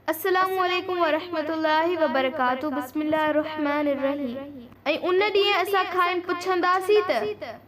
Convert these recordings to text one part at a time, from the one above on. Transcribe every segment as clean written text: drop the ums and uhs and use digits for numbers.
السلام عليڪم ورحمة الله وبرڪاته بسم الله الرحمٰن الرحيم ۽ ان ڏينهن اسان کانئن پڇنداسين ته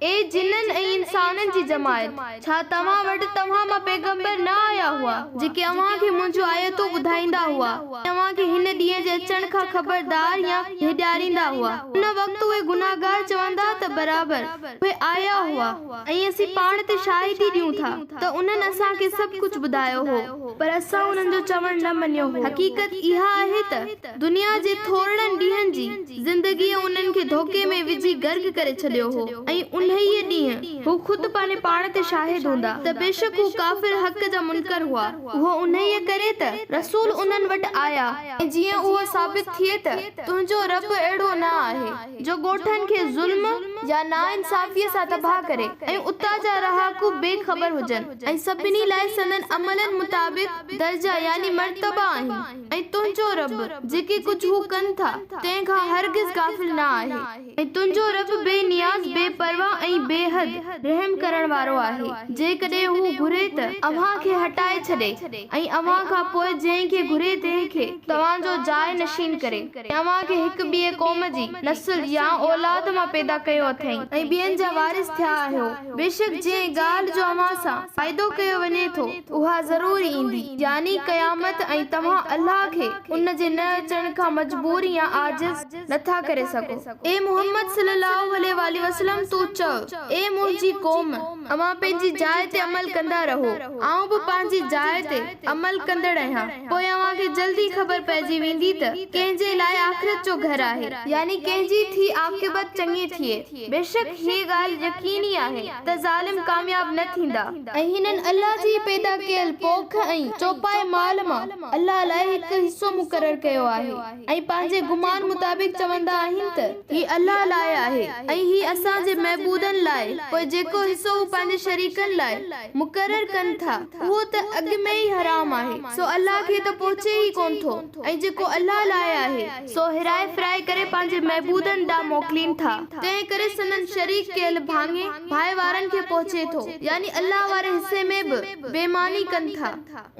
اي جنن ۽ انسانن جي جماعت! ڇا توهان وٽ توهان مان پيغمبر نه آيا هئا، جيڪي اوهان کي منهنجون آيتون ٻڌائيندا هئا ۽ اوهان کي هن ڏينهن جي اچڻ کان خبردار يا ڊيڄاريندا هئا؟ ان وقت اهي گنهگار چوندا ته برابر، اهي آيا هئا ۽ اسين پاڻ تي شاهدي ڏيون ٿا ته انهن اسان کي سڀ ڪجهه ٻڌايو هو. پر اسان انهن جو چوڻ نه مڃيو هو. حقيقت اها آهي ته دنيا جي ٿورڙن ڏينهن جي زندگيء انهن کي ڌوڪي ۾ وجهي غرق ڪري ڇڏيو هو ۽ انهيء ڏينهن هو خود پنهنجي پاڻ تي شاهد هوندا ته بيشڪ هو ڪافر حق جا منڪر هئا. اهو انهيء ڪري ته رسول انهن وٽ آيا ۽ جيئن اهو ثابت ٿئي ته تنهنجو رب اهڙو نه آهي. جو ڳوٺن کي ظلم يا ناانصافيء سان تباهه ڪري ۽ اتان جا رهاڪو بي خبر هجن ۽ سڀني لاء سندن عملن مطابق درجا يعني مرتبا آهن ۽ تنهنجو رب جيڪي ڪجهه هو ڪن ٿا تنهن کان هرگز غافل نه آهي. ۽ تنهنجو رب بي نياز، بي پرواهه ۽ بي حد رحم ڪرڻ وارو آهي، جيڪڏهن هو گهري ته اوهان کي هٽائي ڇڏي ۽ اوهان کان پوء جنهن کي گهري تنهن کي توهان جو جاء نشين ڪري. ۽ اوهان کي هڪ ٻيء قوم جي، نسل يا اولاد مان پيدا ڪيو اٿئين ۽ ٻين جا وارث ٿيا آهيو. بيشڪ جنهن ڳالهه جو اوهان سان وعدو ڪيو وڃي ٿو، اها ضرور ايندي، يعني قيامت، ۽ توهان الله کي ان جي نه اچڻ کان مجبور يا عاجز نه ٿا ڪري سگهو. اي محمد صلّي اللّٰه عليه واٰله وسلّم! تون چؤ، اي منهنجي قوم! اوهان پنهنجي جاء تي عمل ڪندا رهو، آئون به پنهنجي جاء تي عمل ڪندڙ آهيان. پوء اوهان کي جلد ئي خبر پئجي ويندي ته ڪنهن جي لاء آخرت جو گهر آهي، يعني ڪنهن جي ٿي عاقبت چڱي ٿئي. بيشڪ هيء ڳالهه يقيني آهي ته ظالم ڪامياب نه ٿيندا. ۽ هنن الله جي ئي پيدا ڪيل پوک ۽ چوپائي مال مان الله لاء هڪ حصو مقرر ڪيو آهي ۽ پنهنجي گمان مطابق چوندا آهن ته هي الله لاء آهي ۽ هي اسان جي معبودن لاء، پوء جيڪو حصو هو پنهنجي شريڪن لاء مقرر ڪن ٿا اهو ته اڳ ۾ ئي حرام آهي، سو الله کي ته پهچي ئي ڪونه ٿو ۽ جيڪو الله لاء آهي، سو هيرائي ڦيرائي ڪري پنهنجي معبودن ڏانهن موڪلين ٿا، تنهن ڪري سندن شريڪ ڪيل ڀاڱي ڀائيوارن کي پهچي ٿو، يعني الله واري حصي ۾ به بيماني ڪن ٿا،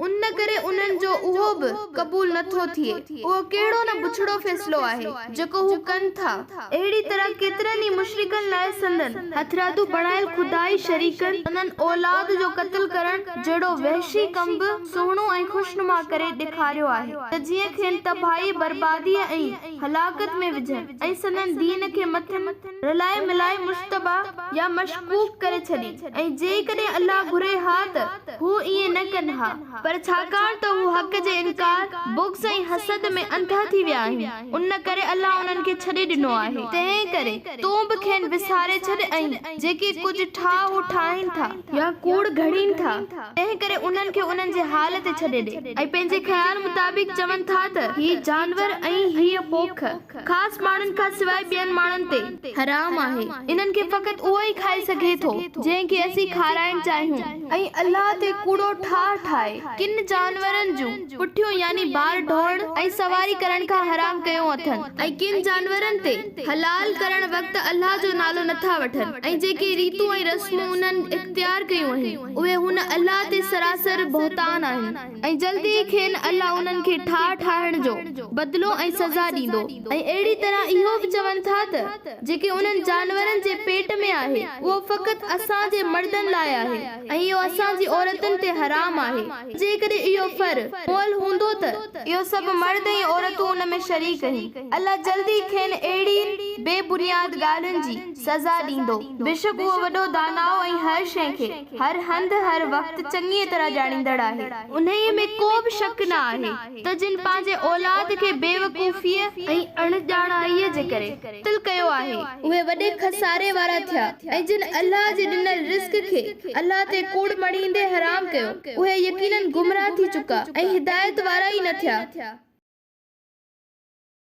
ان ڪري انهن جو اهو به قبول نه ٿو ٿئي. اهو ڪهڙو نه بڇڙو فيصلو آهي، جيڪو هو ڪن ٿا. اهڙي طرح ڪيترن ئي مشرڪن لاء سندن هٿرادو بڻايل خدائي شريڪن سندن اولاد جو قتل ڪرڻ جهڙو وحشي ڪم به سهڻو ۽ خوشنما ڪري ڏيکاريو آهي ته جيئن کين تباهيء، برباديء ۽ هلاڪت ۾ وجهن ۽ سندن دين کي مٿن رلائي ملائي مشتبه يا مشڪوڪ ڪري ڇڏين ۽ جيڪڏهن الله گهري ها ته هو ائين نه ڪن ها. پر ڇاڪاڻ ته هو حق جي انڪار، بغض ۽ حسد ۾ انڌا ٿي ويا آهن، ان ڪري الله انهن کي ڇڏي ڏنو آهي. تنهن ڪري تون به کين وساري ڇڏ ۽ جيڪي ڪجهه ٺاهه هو ٺاهين ٿا يا ڪوڙ گهڙين ٿا، تنهن ڪري انهن کي انهن جي حال تي ڇڏي ڏي. ۽ پنهنجي خيال مطابق چون ٿا ته هي جانور ۽ هيء پوک خاص ماڻهن کان سواء ٻين ماڻهن تي حرام آهي، انهن کي فقط اهو ئي کائي سگهي ٿو، جنهن کي اسين کارائڻ چاهيون. ۽ الله تي ڪوڙو ٺاهه ٺاهي، ڪن جانورن جون پٺيون يعني بار ڍوئڻ ۽ سواري ڪرڻ کان حرام ڪيون اٿن، ۽ ڪن جانورن تي حلال ڪرڻ وقت الله جو نالو نٿا وٺن، ۽ جيڪي ريتون ۽ رسمون انهن اختيار ڪيون آهن، اهي هن الله تي سراسر بهتان آهن، ۽ جلد ئي کين الله انهن کي ٺاهه ٺاهڻ جو بدلو ۽ سزا ڏيندو. ۽ اهڙي طرح اهو به چون ٿا ته جيڪي انهن جانورن جي پيٽ ۾ آهي، اهو فقط اسان جي مردن لاء آهي ۽ اهو اسان جي عورتن تي حرام آهي، جيڪڏهن اهو ڦر مئل هوندو ته اهو سڀ مرد ۽ عورتون ان ۾ شريڪ آهن. الله جلد ئي کين اهڙين بي بنياد ڳالهين جي سزا ڏيندو. بيشڪ اهو وڏو داناء ۽ هر شيء کي، هر هنڌ هر وقت چڱيء طرح ڄاڻيندڙ آهي. انهيء ۾ ڪو به شڪ نه آهي ته جن پنهنجي اولاد کي بيوقوفيء ۽ اڻڄاڻائيء جي ڪري قتل ڪيو آهي، اهي وڏي خساري وارا ٿيا ۽ جن الله جي ڏنل رزق کي الله تي ڪوڙ مڙهيندي حرام ڪيو، اهي يقيناً گمراهه ٿي چڪا ۽ هدايت وارا ئي نه ٿيا.